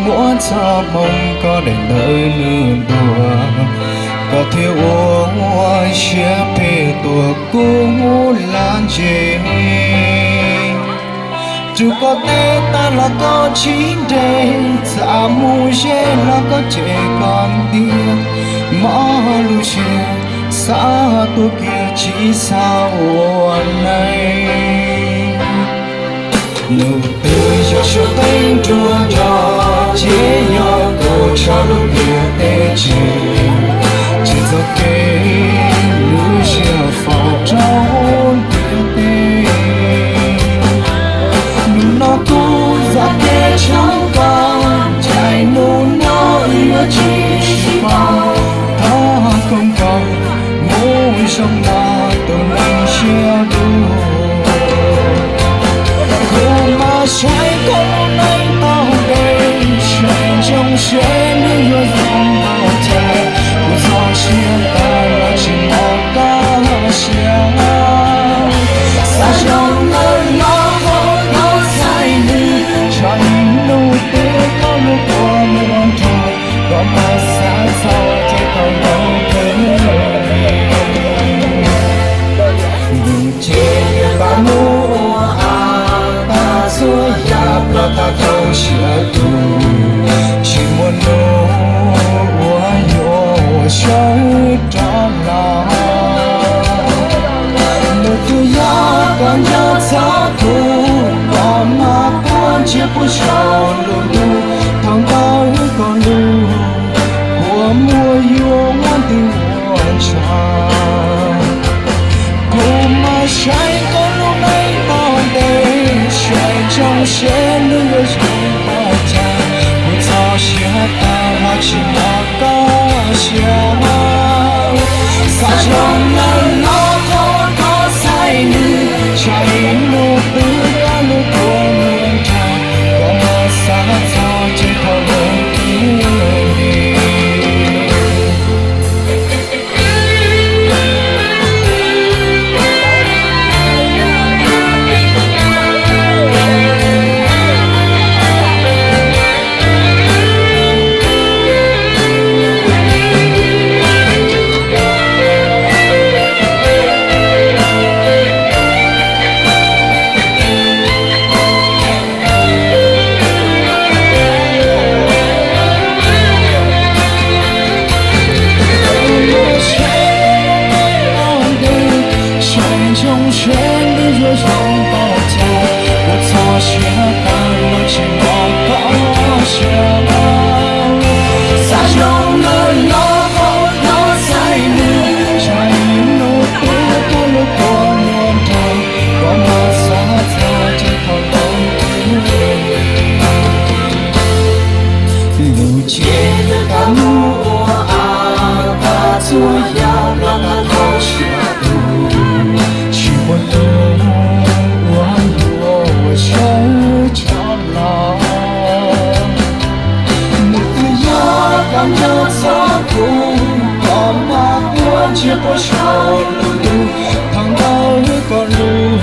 Muab txoj hmoo koj daim ntawv nws ntuas, koj thiaj ua siab phem tuaj kuv laj ntse. Tsum koj teb tag los koj tsis nres, txaj mus ze los koj cem koj ntiag, mob lub siab xav tuag kiag tsis xav ua neej. Nus twg yog suab teeb nruab nrog, ces yog kuv tso lub ntiaj teb tseg, tsis txoj kev lub siab faus rau ntiaj teb. Nus no kuv zam kev tshoob koj, ncaim nus no wb yuav tsis sib pab, thov koj mus zoo los tus neeg siab dub. Kuv mas saib koj lub neej tau ntev, saib ntsoov seb nws yuav zoo npaum cas, kuv txoj sia tag los tsis mloog koj siab. Xav zoo nawb los thov koj txhais nws, tsam ib hnub twg koj lub kua muag nrog, koj mas xav txog ces tau npau kawg li. Nws ces yuav tau mus ua av tag, txhua yam ploj tag rau siab tus, tsis muaj hnub uas yuav sawv rov los. Nus twg yog koj nco txog kuv, koj mas quaj ntsia puag saum lub ntuj, thaum ntawd koj lub kua muag yuav muab ntws ua ntshav. Kuv mas saib koj lub neej tau ntev, saib ntsoov seb nws yuav zoo npaum cas, kuv txoj sia tag los tsis mloog koj siab. Xav zoo nawb los thov koj txhais nws, tsam ib hnub twg koj lub kua muag nrog, koj mas xav txog ces tau npau kawg li. Saib ntsoov seb nws yuav zoo npaum cas, kuv txoj sia tag los tsis mloog koj siab. Xav zoo nawb los thov koj txhais nws, tsam ib hnub twg koj lub kua muag nrog, koj mas xav txog ces tau npau kawg li. Nus ces yuav tau mus ua av tag, txhua yam ploj tag rau siab tus, tsis muaj hnub uas yuav sawv rov los. Nus twg yog koj nco txog kuv, koj mas quaj ntsia puag saum lub ntuj, thaum ntawd koj lub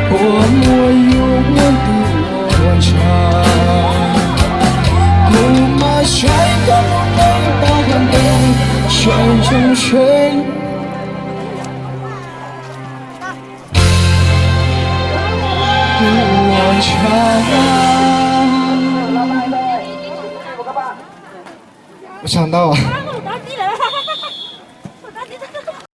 kua muag yuav muab ntws ua ntshav. Kuv mas saib koj lub neej tau ntev, saib ntsoov seb nws ua ntshav. Ua tsaug ntau.